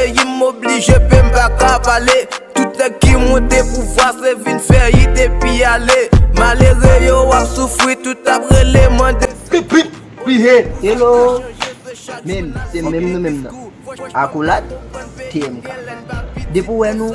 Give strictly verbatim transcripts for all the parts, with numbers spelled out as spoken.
Peyi m oblije pe m pa ka pale. Tout nèg ki monte pouvwa se vin fè it epi ale. Malere yo ap soufri, tout ap rele mande. Pip, pip, pihe. Hello. Menm, se menm nou menm nan. Akolad, T M K. Depi w wè nou,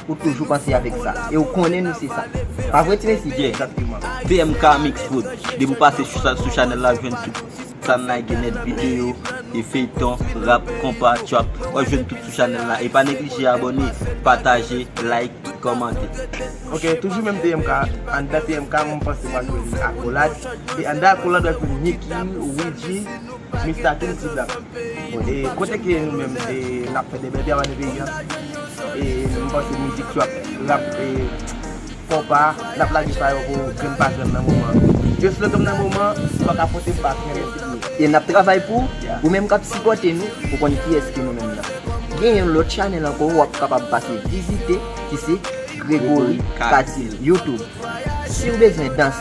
ou toujou panse avèk sa. E ou konnen nou se sa. Pa vre, ti mesye? Yeah, egzakteman. T M K Mix Prod. Depi w pase sou, sou chanèl la, jwenn tout sa n lage nèt, videyo, e feyton, rap, konpa, trap. W ap jwenn tout sou chanèl la. E pa neglije abòne, pataje, like, kòmante. Ok, toujou menm T M K. Anndan T M K, mwen panse mwen jwenn Akolad. E anndan Akolad, w ap jwenn Nicky, Ouidji, Mista King, Ti Black. E kote ke nou menm, e n ap fè de bèl travay nan peyi a. E m panse mizik trap, rap, e konpa, n ap lage sa yo pou grenn pa grenn nan moman. Yo slogan nan moman, si w pa ka pote, m pa konnen si pou. E n ap travay pou ou. Yeah. Ou menm k ap sipòte nou, ou konn kiyès ki nou menm nan. Gen yon lòt chanèl ankò w ap kapab pase vizite, ki se Gregory Katil, YouTube. Si w bezwen dans,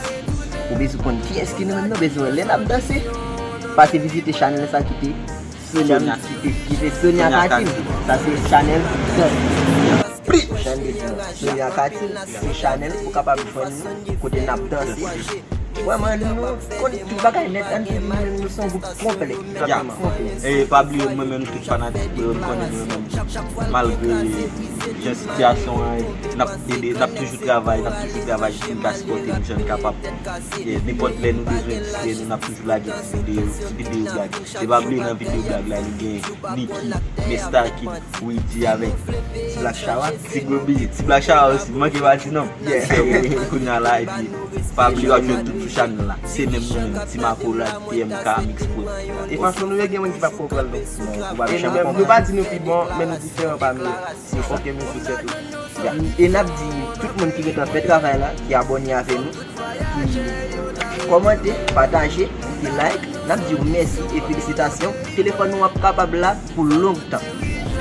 ou bezwen konn kiyès ki nou menm nan, bezwen wè lè n ap danse, pase vizite chanèl sa ki te Sonia, ki te, ki te Sonia Katil. Sa se chanèl dans. Pli! Chanèl dans. Sonia Katil, se chanèl ou kapab jwenn nou kote n ap danse. Vrèman, nou konn tout bagay nèt, ann di nou, nou se yon gwoup konplè. Ya. Konplè. E pa bliye, mwen menm, tout fanatik mwen yo, m konnen mwen menm, malgre jan sitiyasyon an ye, n ap ede, n ap toujou travay, n ap toujou travay jis pou n ka sipòte nou jan n kapab. E nenpòt lè nou bezwen distrè nou, n ap toujou lage ti videyo, ti videyo blag. E pa bliye nan videyo blag la, nou gen Nicky, Mista Kid, Ouidji avèk Ti Black Chawa. Ti Gobi, Ti Black Chawa osi, manke pa di non. Yeah. Kounye a la, epi pa bliye w ap jwenn tout sou chanèl la. Se menm nou menm, Team Akolad, T M K, Mix Prod. E fason nou ye, gen moun ki p ap konprann nou. Non, ou pa mechan, nou pa di nou pi bon, men nou diferan pami yo. Se sa. Ok, men sou tèt ou. Ya. E n ap di tout moun ki gentan fè travay la, ki abòne avè nou, ki kòmante, pataje, ki like, n ap di w mèsi e felisitasyon. Telefòn nou ap kapab la pou long tan.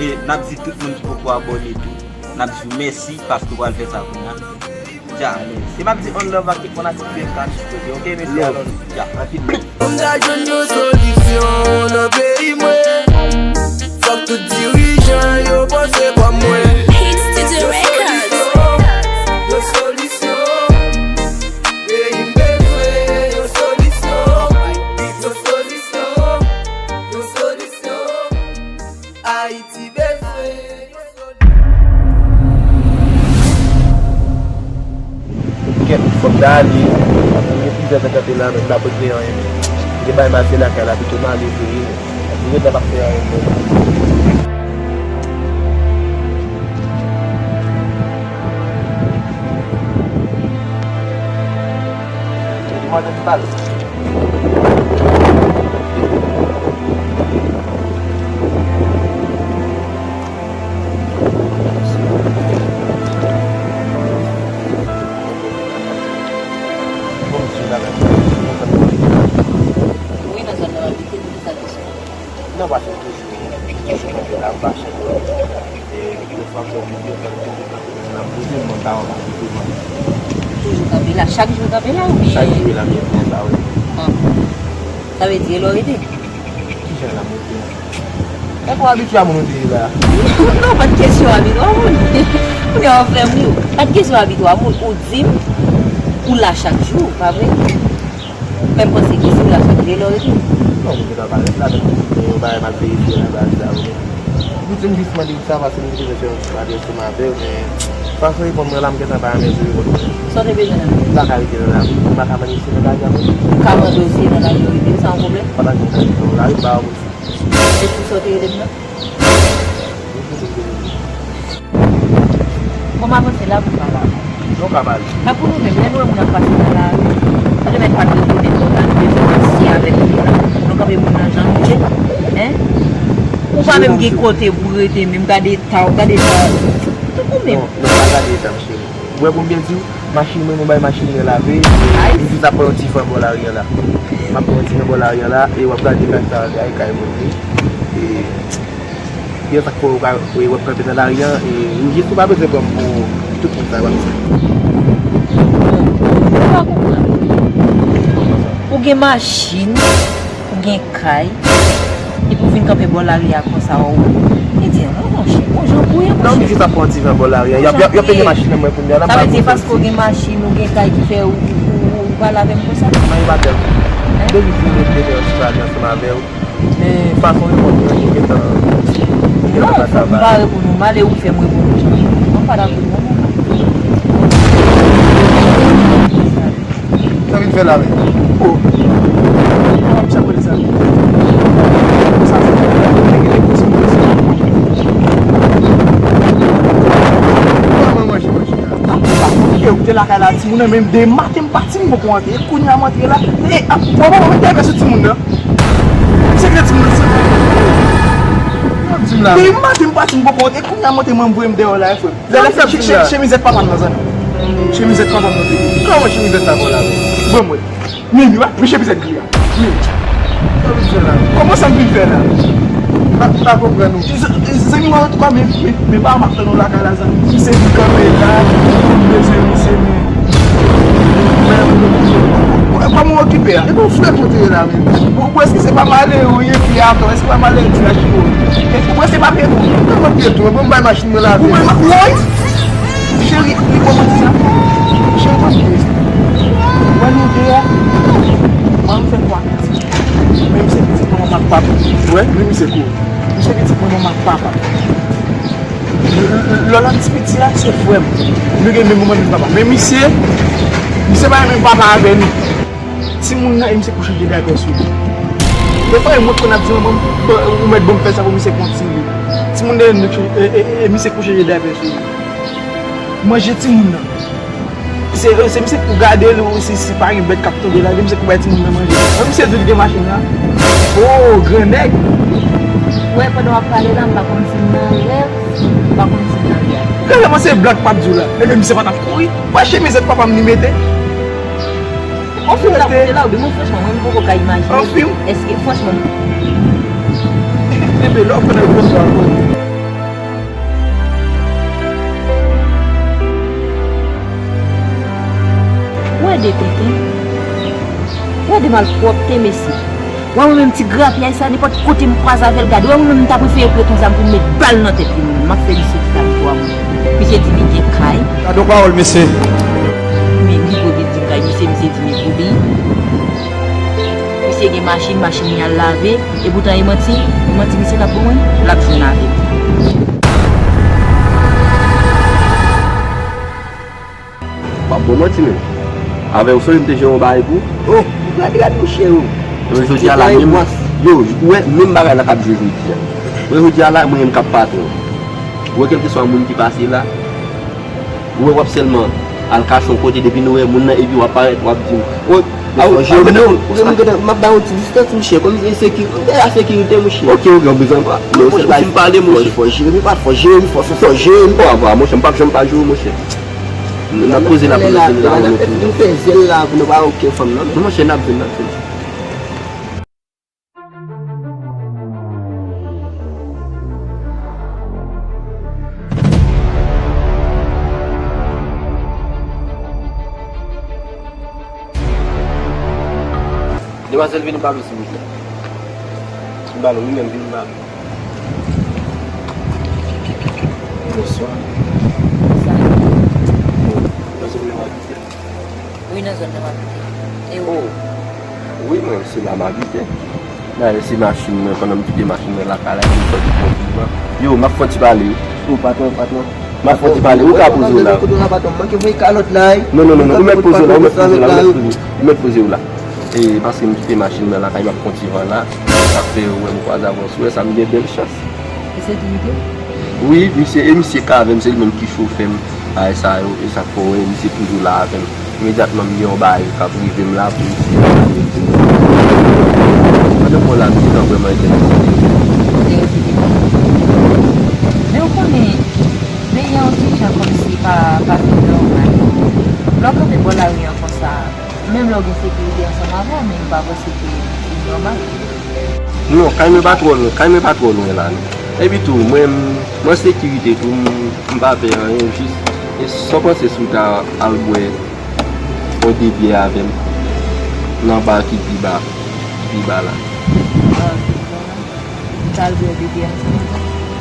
E n ap di tout moun ki poko abòne tou, n ap di w mèsi paske w pral fè sa kounye a. Dja. E m ap di on love ak tout fanatik T M K Mix Prod yo, ok, mesye, alò nou. Dja. Anpil love. Pou m ta jwenn yon solisyon nan peyi mwen, fòk tout dirijan yo panse kòm mwen. Hit Studio Records. Yon solisyon, yon solisyon, peyi m bezwen yon solisyon, yon solisyon, yon solisyon, Ayiti bezwen yon solisyon. Kèt, fòk m ta ale. Gen plizyè tan kanpe la, men m pa pote anyen. M te bay m al fè lakay la, pito m ale vre. Mwen ret la, m ap fè anyen menm. Mwen te di mal. Wi, nan zòn nan m abite, poukisa kesyon? Non, paske toujou, toujou nan la, m pa chanje. E, de fwa m fè videyo, fè videyo, fè videyo, m ap poze, m pa wè m ap poze, m ap Toujou kanpe la, chak jou kanpe la oubyen? Chak jou la, m ap fè sa, wi. Ah. Sa vle di, e lè w rete? Kijan la, m rete? Èske w abitye a moun ou te ye la? Non, pa t kesyon abitye a moun. Kounye a w ap fè m ri w. Pa t kesyon abitye a moun. Ou di m, ou la chak jou, pa vre? Men m panse ke si w la chak jou, e lè w rete? Non, m gentan parèt la, men yon bagay m ap verifye nan baz la, wi. Ou di m jis mande w sa, paske m te bezwen fè yon ti pale ansanm avè w, men fason w reponn mwen la, m gentan pa renmen jan w reponn mwen. Sa w te bezwen nan men m? M pa ka rete nan lari, m pa ka mande w si nan lari a mwen. M ka mande w si nan lari yo rete, sa yon pwoblèm? Pa ta janm ka rete nan lari, m pa wè moun. E pou sa w te rele m nan? Bon, m avanse la pou m pale avè w. Non, w ka pale. Tankou nou menm, lè nou wè moun ap pase nan lari, nou te mèt pa t rekonèt nou, ta nou bezwen pase avèk moun nan. Nou kanpe moun nan jan nou ye, en? Ou pa menm gen kote pou rete menm, gade eta w, gade eta w. Tankou menm. Non, non, pa gade eta m, cheri. Ou wè pou m byen di w, machin mwen, mwen bay machin mwen lave, m jis ap pran yon ti fè bò lari a la. M ap pran yon ti fè bò lari a la, e w ap gade kay sa, ay kay mwen, wi. E, Gen sa k fè w ka, w ap kanpe nan lari a, e, ou jis ou pa bezwen pran m pou tout moun sa yo ap di. Ou pa konprann. Ou gen machin, ou gen kay, epi w vin kanpe bò lari a konsa, w, e di, non, monchè, Ou ye, monchè. Non, m jis ap pran ti van bò lari a. Y ap, y ap, y ap pete machin nan mwen kounye a la, m pa konn si. Sa vle di paske w gen machin, ou gen kay ki fè ou, ou, ou, ou pale avè m konsa? Mwen pa tèl. Depi fin de te fè yon ti pale ansanm avè w. Men fason reponn mwen, ou gentan, ou gentan pa travay. Non, fòk m pa reponn ou. M ale ou fè m reponn ou. Mwen pa dakò non. Sa vin fè la menm. Oh. Mwen ap chapo de sa. Sa se mwen ki te kote mwen se. Mwen manje manje a. Yo, te lakay la, timoun nan menm de maten m pati m poko antre. E kounye a m antre la. E, a, bon, bon, bon, te sou timoun nan. Se vre timoun nan, se vre. Mwen di m la. De maten m pati m poko antre. E kounye a m antre, mwen voye m deyò la, e frè. Lè lè fè chemizèt papa m nan zanmi. Chemizèt papa m nan te. Kòman chemizèt la bon la? Bon mwen. Men wi, men chemizèt gri a. Men. Sa vin fè la? Kòman sa m vin fè la? M pa, m pa konprann ou. Zanmi mwen antouka, men, men, men pa m ap tann ou lakay la zanmi. Misye vin kanpe la, m bezwen misye men. Kòman w okipe a? E bon frè kote la menm. Ou prèske se pa malere ou ye ki atò, èske pa malere ki achte ou? Ou prèske pa pye tou. Kòman pye tou? Bon, m bay machin mwen lave. Ou bay ma-, woy! Cheri, li kòmanse sa. Cheri, kòmanse sa. Wè nou deyò. Mwen, m fè twa pitit. Men misye pitit manman m ak papa. Wè, men misye kou. Misye pitit manman m ak papa. Lòlòt ti piti a, se frè m. Nou gen menm manman, menm papa. Men misye, misye pa gen menm papa avè nou. Timoun nan, e misye pou chanje daypè sou li. Defwa, e mwen k konn ap di manman m, "Bon, ou mèt ban m fè sa pou misye kontinye." Timoun nan, e, e, e, e misye pou chanje daypè sou li. Manje timoun nan. Se, se misye k pou gade l, ou si, si pa gen bèt k ap tonbe la, se misye k pou bay timoun nan manje. Mwen, misye di l gen machin la. Oh, gran nèg. Wè, pandan w ap pale la, m pa konn si m nan rèv, m pa konn si m nan rèv. Rèv la, se blag m ap di w la. Ebyen, misye pa t ap kouri. Wè chemizèt papa m li mete. Anfin, la, kote la, ou di mwen, franchman, mwen, m poko ka imajine. Anfin. Èske, franchman. Bebe, lè w konnen w konsa, w konnen. Wè de tenten. Wè de malpwòpte, mesye. Wè mwen menm ti grapyay sa, nenpòt kote m kwaze avè l, gade, wè mwen menm m ta prefere pran yon zam pou m met bal nan tèt li, mwen menm. M ap fè misye kite avèk ou a mwen. Misye di li gen kay. Gade yon pawòl, mesye. Men li pwòp li di m kay, misye, misye di men pou li. Misye gen machin, machin li al lave, e poutan e manti, e manti misye t ap ban mwen, l ap jwenn avè m. W ap bon manti menm. Avè w sonje m te jere yon bagay pou ou. Oh, gade, gade mouche yo. Yo, jodi a la menm, yo, ou wè menm bagay la k ap jwe jodi a. Mwen jodi a la, mwen menm k ap patwon. Ou wè kèlkeswa moun ki pase la, ou wè w ap sèlman al kache yon kote depi nou wè moun nan epi w ap parèt, w ap di m, oh, a, fò jere m non. M ap ba yon ti distans, mouche, kòm se sekirite, a sekirite, mouche. Ok, ok, ou bezwen pa. Non, se pa fin pale, mouche. Fò jere m, pa fò jere m, fò, fò jere m. Bon, bon, mouche, m p ap janm pa jere w, mouche. N ap poze la pou nou fini la, nou fini. Nou fè zèl la pou nou pa okenn fanm nan. Non, monchè, n ap vin, n ap vin. Demwazèl, vin ba m silvouplè. Vin ba m, wi, menm, vin ba m. Bonswa. Sa. Nan zòn nan w abite? Wi, nan zòn nan m abite. E ou? Oh. Wi, mwen, se la m abite. Dayè, se machin mwen, pandan m kite machin mwen lakay la, epi m sòti pran ti van. Yo, m ap fè yon ti pale, wi. Oh, patwon, patwon. M ap fè yon ti pale, ou ka poze w la. Kote w la, patwon? M manke voye kalòt la, wi. Non, non, non, non, ou mèt poze w la, ou mèt poze w la, ou mèt poze w la. E, paske m kite machin mwen lakay, m ap pran ti van la. Sa k fè ou wè m kwaze avè w, si w wè sa, m gen bèl chans. E sekirite? Wi, misye, e misye k avè m, se li menm ki chofè m. Bagay sa yo, e sa k fè w wè misye toujou la avè m. Imedyatman m gen yon bagay k ap rive m la pou misye. Pandan m wè w la, m gentan vrèman enterese. Enterese de kòman? Men ou konnen, peyi an yon ti jan kòmsi pa, pa fin nòmal. Lè w kanpe bò lari an konsa, menm lè w gen sekirite ansanm avè w, men m pa panse ke li nòmal. Non, kay mwen pa twò lwen, kay mwen pa twò lwen la, non. Epi tou, mwen, m, mwen sekirite tou, m, m pa pè anyen, jis, e sa w panse si w ta al bwè yon de byè avè m nan ba ki pi ba, pi ba la? Ah, ok, bon. M ta al bwè yon de byè ansanm avè w?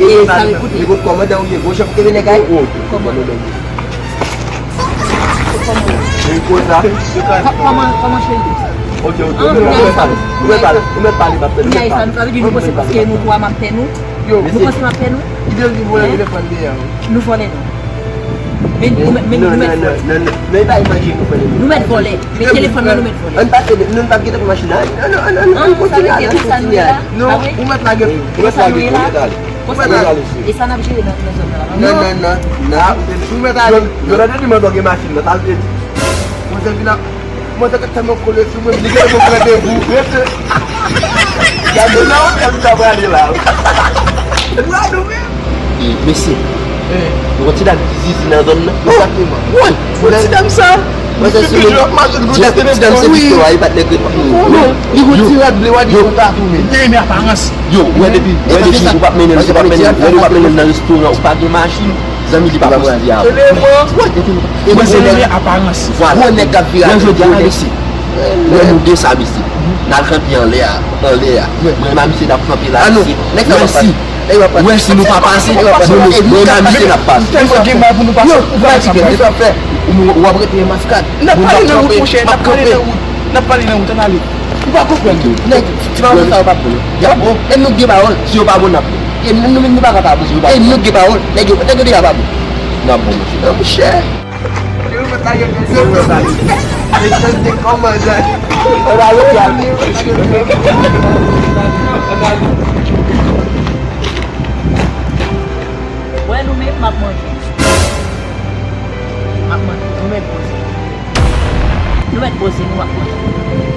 E sa, ekoute. Kòmandan ou ye, gwo chèf, ou te vin nèg ay? Kòman? Kòman, kòman cheri? Ok, ok. Ou mèt pale, ou mèt pale, ou mèt pale, m ap tande, ou mèt pale. Sa vle di nou panse paske nou twa m ap pè nou? Yo, nou panse m ap pè nou? Li te di vòlè telefòn li a. Nou vòlè nou. Men nou mèt, men nou mèt vòlè. Non, non, non, non, men pa imajine nou vòlè. Nou mèt vòlè. Men telefòn nan nou mèt vòlè. Ann pase, nou pa gentan pran machin nan. Ann, ann, ann, ann kontinye ale, ann kontinye ale. Non, ou mèt lage. Ou mèt lage, ou mèt ale. Ou mèt ale. E sa n ap jere nan, nan zòn nan la. Non, non, non, non. Ou mèt ale. Yo, yo, lè te di mwen gen machin nan, sa vle di. Mwen se vin a Mwen te ka tèlman kole sou mwen, li genlè pou pran de vou. Rete. Gade nan otèl m ta prale la. Gade wi. E, mesye, nou konn ti dam ki zizi nan zòn nan? Egzakteman. Wi, ti dam sa. Mwen se sou ti dam se Victor a, li pa t nèg ret. Non, li gon ti rad ble, w a di konn tatoumen. Li te renmen aparans. Yo, wè depi, wè depi ou p ap mennen l, ou p ap mennen l, wè depi ou p ap mennen l nan restoran, ou pa gen machin. Zanmi, li pa posede a. Mwen se renmen aparans. Vwala. Gwo nèg k ap vire avèk gwo nèg. Lè nou de sa, mesye, n al kanpe anlè a, anlè a. Mwen menm a misye n ap kanpe la, mesye. Wè si, wè si nou pa pase, nou menm a misye n ap pase. Tèlman gen mal pou nou pase, ou pa sa fè. Ou ap rete maskad. N ap pale nan wout, monchè, n ap pale nan wout. N ap pale nan wout, ann ale. Ou pa konprann. Nèg, ti pawòl sa yo pa bon. Y ap bon. E nou gen pawòl, si yo pa bon, n ap bon. E nou, nou, nou pa ka pa bon. E nou gen pawòl, nèg yo, nèg yo deja pa bon. N ap bon, monchè. Monchè. Wè nou menm, m ap manje. M ap manje. Nou mèt poze. Nou mèt poze, nou ap manje.